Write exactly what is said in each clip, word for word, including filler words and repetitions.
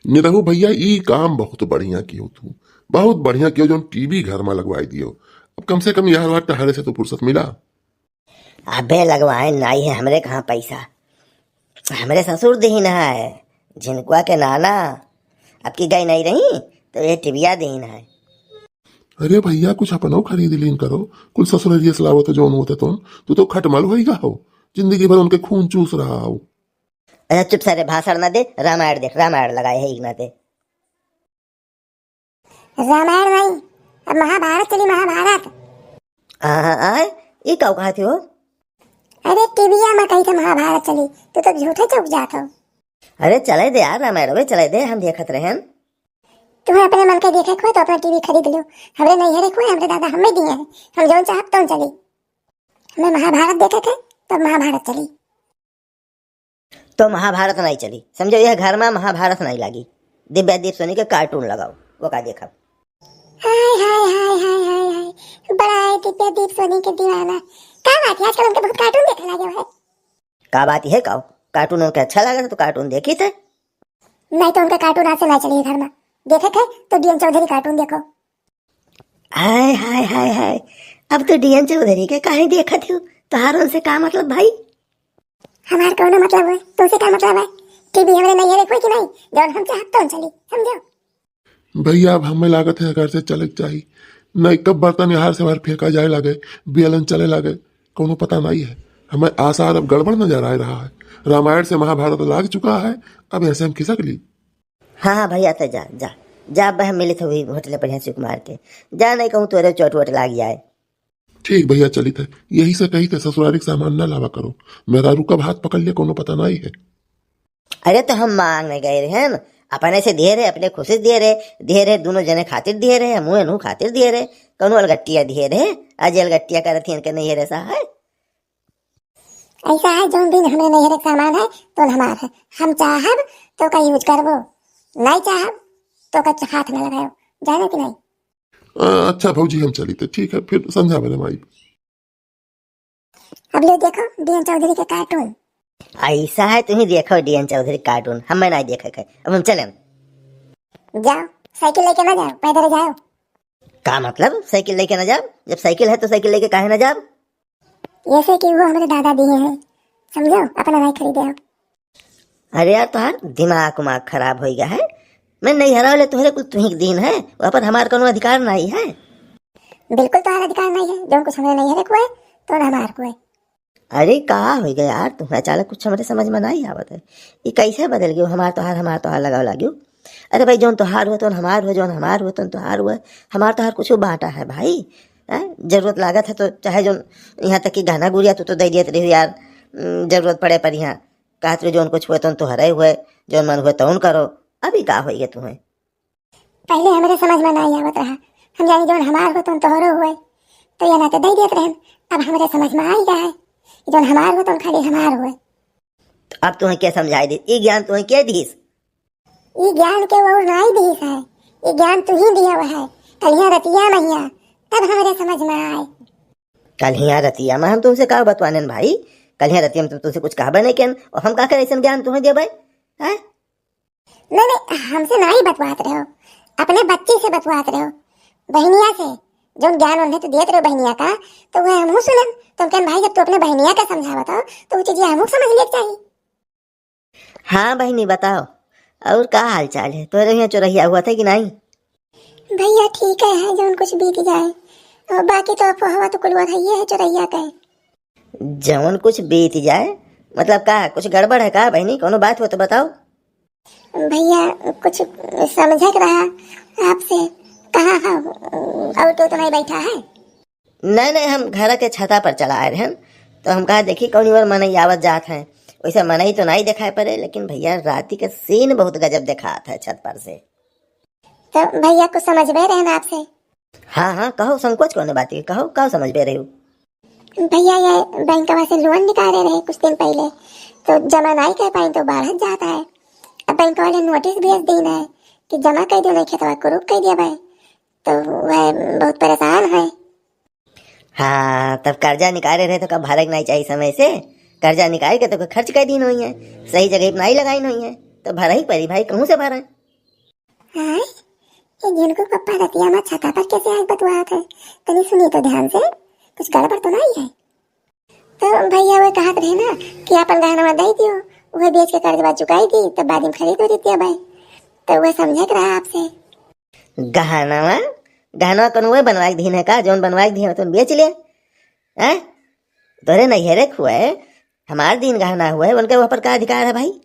निरहू भइया, ई काम बहुत बढ़िया कियो तू, बहुत बढ़िया कियो, जौन टीवी घर मा लगवाइ दियो। अब कम से कम यहर वार टहरे से तो फुर्सत मिला। अबे लगवाए नाई है, हमरे कहाँ पैसा, हमरे ससुर दीन है, झिनकुआ के नाना, अब की गई नहीं रही तो ये टीविया दीन है। अरे भइया, कुछ अपनो खरीद लीन करो, कुल ससुररिये से लावत हो जौन होते तुम, तू तो खटमल होइगा हो, जिंदगी भर उनके खून चूस रहा हो। अच्छा चुप सारे, भाषण ना दे, रामायण देख, रामायण लगाए है इगना ते। रामायण नहीं, अब महाभारत चली, महाभारत। आ, आ, आ, ई का कहत हो? अरे टीविया मा कही थे महाभारत चली, तू तो झूठे चौक जात हो। अरे चले दे यार, रामायण वे चले दे, हम देखत रहन। तुम्हें अपने मन के देखे हुए तो अपना टीवी खरीद लो, हमरे नैहरे हुए हमरे दादा हमें दिए हैं, हम जौन चाहब तौन चली। हमें महाभारत देखे थे तो महाभारत चली। तो महाभारत नहीं चली, समझो, यह घर मा महाभारत नहीं लागी। दिव्या दीप सोनी के कार्टून लगाओ, वो का देखब। हाय, हाय, हाय, हाय, हाय, हाय। बड़ा है दिव्या दीप सोनी के दीवाना। का बात है, आजकल उनके बहुत कार्टून देखे लगे हो है? का बात है, का कार्टून उनके अच्छा लगे तो कार्टून देखी थे। नहीं तो उनका कार्टून आज से ना चली घर मा। देखे थे तो डीएन चौधरी कार्टून देखो। हाय, हाय, हाय, हाय। अब तो डीएन चौधरी के काहे देखत हो? तोहार उनसे का मतलब भाई? हमार कौनो मतलब है, तुमसे का मतलब है? टीवी हमरे नैहरे हुए कि नहीं, जौन हम चाहब तौन चली, समझो? भइया, अब हमें लागत है घर से चले के चाही, नहीं कब बर्तन यहार से बाहर फेंका जाए लागे, बेलन चले लागे, कौनो पता नहीं है। हमें आसार अब गड़बड़ नजर आ रहा है। रामायण से महाभारत लाग चुका है, अब ऐसे हम खिसक ली। हाँ, हाँ भइया, तो जा, जा, जा, अब हम मिलित हुई होटल बढ़िया चुक मार के। जा, नहीं कहूँ तोरे चोट वोट लाग जाए। ठीक भइया, चलित है। यही से कही थे ससुरारी के सामान ना लावा करो। मेहरारू कब हाथ पकड़ ले, कौनो पता नहीं है। अरे, तो हम मांग नहीं गए रहे हैं, अपने से दिए रहे, अपने खुशी से दिए रहे, दिए रहे, दोनों जने खातिर दिए रहे, हम उन्हू खातिर दिए रहे, कौनो अलगट्टिया दिए रहे, आज अलगट्टिया करत ही इनके नहीं है रे साहब। ऐसा है, जौन दिन हमरे नैहरे के सामान है, तो हमार है। हम चाहब तो का यूज करबो, नहीं चाहब तो का हाथ न लगाओ, जाने कि नहीं? अ, अच्छा भौजी, हम चली तो ठीक है, फिर संझा बने माई। अब ले देखो डीएन चौधरी के कार्टून। ऐसा है, तुम्ही देखो डीएन चौधरी कार्टून, हमें नहीं देखे के। अब हम चले। जाओ, साइकिल लेके ना जाओ, पैदल जाओ। का मतलब साइकिल लेके ना जाओ? जब साइकिल है तो साइकिल लेके काहे ना जाओ? ऐसे कि वो हमरे दादा दिए हैं, समझो, अपना नहीं खरीदे हो। अरे यार, तोहार दिमाग उमाग खराब हो गया है। मैं नहीं हरावले तोहरे कुल तुही के दीन है, वहाँ पर हमार कोनो अधिकार नहीं है। बिल्कुल तोहार अधिकार नहीं है, जो कुछ हमरे नहीं हरे कुए, तो ना हमार कुए। अरे का हो गया यार, तुम्हें अचानक कुछ हमरे समझ में नहीं आवत है। ये कैसे बदल गयो, हमार तोहार, हमार तोहार लगाव लाग्यो। अरे भाई, जौन तोहार हुआ, तौन हमार हुआ, जौन हमार हुआ, तौन तोहार हुआ। हमार तोहार कुछ बांटा है भाई, हैं? जरूरत लागत है तो चाहे जौन, यहाँ तक कि गहना गुड़िया तू तो दे दियत रही यार, उम, जरूरत पड़े पर यहाँ कहत रही, जौन कुछ हुए तौन तोहरे हुए, जौन मन हुए तौन करो। अभी का होइगे तुम्हें? पहले हमरे समझ में नहीं आवत रहा, हम जानी जौन हमार हुए तौन तोहरो हुए, तो ये ना तो दे दियत रहन। अब हमरे समझ में आई गया है कि जौन हमार हुए तौन खाली हमार हुए। तो अब तुम्हें क्या समझाई दी? ई ज्ञान तुम्हें क्या दीस? ई ज्ञान के और नाई दीस है, ई ज्ञान तू ही दिया हुआ है। कलिया रतिया मैया, तब हमरे समझ में आए। कलिया रतिया में हम तुमसे का बतवानेन भाई? कलिया रतिया में तुम, तुमसे कुछ कहबे नहीं केन, और हम का करे ऐसन ज्ञान तुम्हें देबे? हैं? नहीं, नहीं, हमसे नाई बतवात रहो, अपने बच्ची से बतवात रहो, बहनिया से। जौन ज्ञान उन्हें तो देत रहो बहनिया का, तो वह हमहू सुनन। तो हम कहन, भाई, जब तू अपने बहनिया का समझावत हो, तो वो चीजें हमहू समझ लेके चाहिए। हाँ बहिनी, बताओ, और का हाल चाल है? तोहरे यहाँ चोरहिया हुआ था कि नहीं? भैया, ठीक है, है जौन कुछ बीत जाए, और बाकी तो अफवाहवा तो कुल वही है चोरहिया के। जौन कुछ बीत जाए? मतलब का, कुछ गड़बड़ है का बहिनी? कोनो बात हो तो बताओ। भैया, कुछ समझे के रहा आपसे। कहाँ है, और तो नहीं बैठा है? नहीं, नहीं, हम घर के छता पर चला आए रहन, तो हम कहा, देखी, कौनी ओर मनई आवत जात हैं। वैसे मनई तो नहीं दिखाई पड़े, लेकिन भैया, राती के सीन बहुत गजब देखात है छत पर से। तो भैया, कुछ समझबे रहन आपसे। हाँ, हाँ, कहो, संकोच कौन बात के, कहो, का समझबे रहे हो? भैया, ये बैंकवा से लोन निकाले रहे कुछ दिन पहले, तो जमा नहीं कर पाई, तो बढ़त जाता है। अब बैंक वाले नोटिस भेज दीन है कि जमा कर दो, नहीं खेतवा कुरुप कर दिया भाई। तो वह बहुत परेशान है। हाँ, तब कर्जा निकाले रहे तो का भरे के नहीं चाहिए समय से? कर्जा निकाल के तो का खर्च कर दीन हुई है, सही जगह पे नहीं लगाइन हुई है, तो भरे ही पड़ी भाई, कहूँ से भरे? हाँ, ये झिनकू पप्पा रतिया मा छता पर कैसे आग बतुआत है? तनी सुनी तो ध्यान से, कुछ गड़बड़ तो नहीं है? तो भैया वो कहत रहे ना कि अपन गहनवा दे दियो, वह बेच के कर्जवा चुकाई दी, तब बाद में खरीद हो रही भाई। तो वह समझे के रहा आपसे। गहनवा? गहनवा कौन वह बनवाए के दीन है का? जौन बनवाए के दीन है, तुम बेच ले। हैं? तोरे नैहरे खुए, हमार दीन गहना हुए, उनके वह पर का अधिकार है भाई?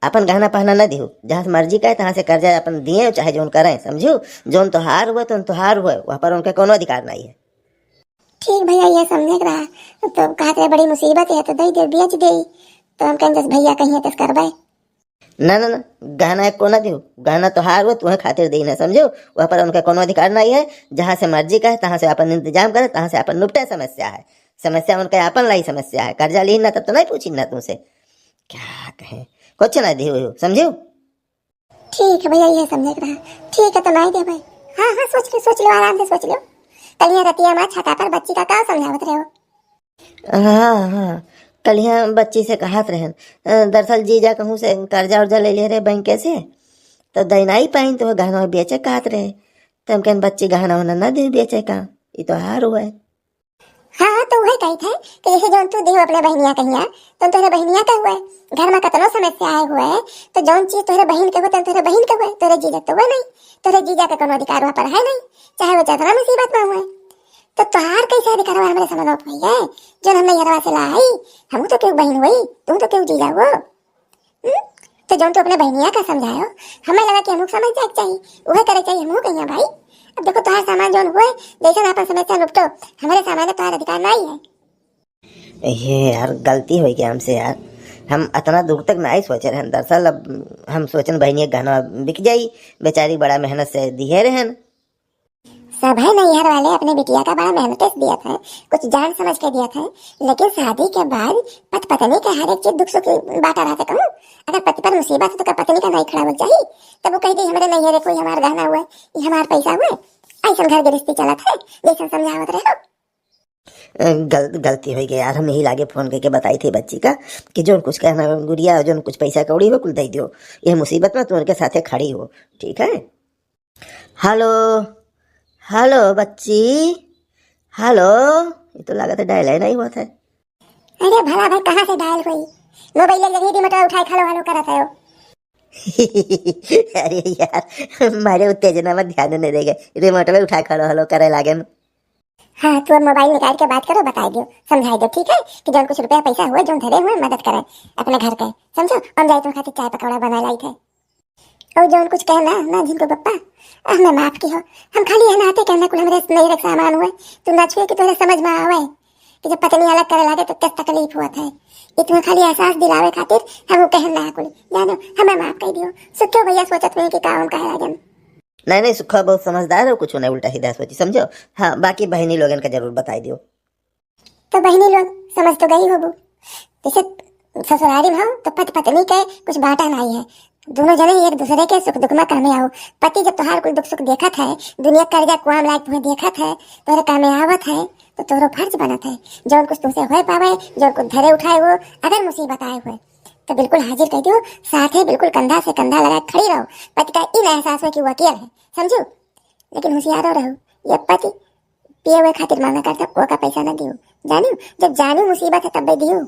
अपन गहना पहना न दिहु, जहाँ से मर्जी कहे तहाँ से कर्जा अपन दिए, चाहे जौन करें, समझू? जौन तोहार हुए, तो तोहार हुए, वह पर उनके कोनो अधिकार नहीं है। ठीक भैया, ये समझे के रहा। तो कहत रहे बड़ी मुसीबत है, तो दे दे, बेच दे। तो हम कहें, जस भैया कहिए, तस करबे। ना, ना, ना, गहना एको ना दिहु, गहना तोहार हुए, तुम्हें खातिर दी ना, समझू? वह पर उनका कोनो अधिकार नहीं है। जहाँ से मर्जी कहे, तहाँ से अपन इंतजाम करे, तहाँ से अपन निपटे समस्या है। समस्या उनके अपन लाई समस्या है। कर्जा ली ना, तब तो नहीं पूछी ना तुमसे। क्या कहें, कुछ ना दिहु, समझू? ठीक है भैया, ये समझे के रहा। ठीक है, तो नहीं दे भाई। हाँ, हाँ, सोच लो, सोच लो, आराम से सोच लो। कलिया रतिया मा छता पर बच्ची का का समझावत रहे हो? हाँ, हाँ, कलिया बच्ची से कहत रहन, अ, दरअसल जीजा कहूँ से कर्जा उर्जा ले ले रहे बैंक से, तो दे नहीं पाइन, तो वो गहना बेचे कहत रहे। तो हम कहन, बच्ची गहना वहना ना दे बेचे का, ये तो हार हुआ है। हाँ, हाँ, तो वही कही थे कि जैसे जौन तू देहु अपने बहनिया कहिया, तो तोहरे बहनिया का हुए, घर मा कतनो समस्या आए हुए, तो जौन चीज तोहरे बहन के हुए, तो तोहरे बहन के हुए, तोहरे जीजा तो हुए नहीं, तोहरे जीजा का कोनो अधिकार वहाँ पर है नहीं, चाहे वो जितना मुसीबत मा हुए। तो तोहार कैसे अधिकार हुआ हमारे समझ में हुई है, जौन हम नैहरवा से लाई, हम तो केहू बहन हुई, तू तो केहू जीजा हुआ। हम्म? तो जौन तू अपने बहनिया का समझायो, हमें लगा कि हमहू समझ जाए के चाहिए, उहे करे चाहिए, हमहू कहिया भाई। अब देखो, तोहार सामान जौन हुए, जैसन आपन समस्या निपटो, हमारे सामान में तोहार अधिकार नहीं है। ये यार, गलती हो गया हमसे यार, हम इतना दूर तक नहीं सोचे रहन। दरअसल अब हम सोचन बहनिया गहना बिक जाई, बेचारी बड़ा मेहनत से दिए रहन। सब है नैहर वाले अपने बिटिया का बड़ा मेहनत से दिया था, कुछ जान समझ के दिया था, लेकिन शादी के बाद पत पत्नी के हर एक चीज दुख सुख बांटा रहता कहूँ। अगर पति पर मुसीबत है तो का पत्नी का नहीं खड़ा हो जाही? तब वो कह दी, "हमारे नैहरे कोई हमार गहना हुआ है, ये हमार पैसा हुआ है।" ऐसन घर गृहस्थी चलत है, जैसन समझावत रहे हो। अ, गल-, गलती हो गई यार, हम यही लागे फोन करके बताई थी बच्ची का कि जौन कुछ कहना गुड़िया, जौन कुछ पैसा कौड़ी हो, कुल दे दियो। ये मुसीबत में तू उनके साथे खड़ी हो, ठीक है? हेलो, हेलो बच्ची, हेलो। ये तो लागत है डायल ही नहीं हुआ था। अरे भला भाई, कहाँ से डायल हुई? मोबाइल ले लगी, रिमोट उठाए खलो हलो करत है। अरे यार, मारे उत्तेजना में ध्यान नहीं देगा, रिमोट में उठाए खलो हलो करे लागन। हाँ, तू अब मोबाइल निकाल के बात करो, बताई दियो, समझाई दो, ठीक है? कि जौन कुछ रुपया पैसा हुए, जौन धरे हुए, मदद करे अपने घर के, समझो? हम जाए तुम खातिर चाय पकौड़ा बना लाई थे। और जौन कुछ कहना ना झिनकू पप्पा, हमें माफ किहो। हम खाली यह नाते कहना कुल हमरे नैहर के सामान हुए, तू ना छुए कि तोहरे समझ में आवे कि जब पत्नी अलग करे लागे तो किस तकलीफ हुआ था। ये तुम्हें खाली एहसास दिलावे खातिर हम वो कहन ना कुल, जानो, हमें माफ कर दियो। सुखो भैया सोचत हुए कि का हम कहे लागन। नहीं, नहीं, सुखो बहुत समझदार हो, कुछ नहीं उल्टा सीधा सोची, समझो? हाँ, बाकी बहनी लोगन का जरूर बताई दियो। तो बहनी लोग समझ तो गई होबू, जैसे ससुरारी में हो तो पति पत्नी के कुछ बांटा नहीं है, दोनों जने एक दूसरे के सुख दुख में कामे आओ। पति जब तोहार कुल दुख सुख देखत है, दुनिया कर्जा कुआम लायक तुम्हें देखत है, तोहरे कामे आवत है, तो तोहरो फर्ज बनत है, जौन कुछ तुमसे होए पावे, जौन कुछ धरे उठाए हो, अगर मुसीबत आए हुए, तो बिल्कुल हाजिर कर दियो, साथे बिल्कुल कंधा से कंधा लगा खड़ी रहो। पति का ई ना एहसास हो कि वो अकेल है, समझू? लेकिन होशियारो रहो, ये पति पिए हुए खातिर मांगा करता, ओका पैसा ना दियो। जानियो, जब जानियो मुसीबत है तब दियो।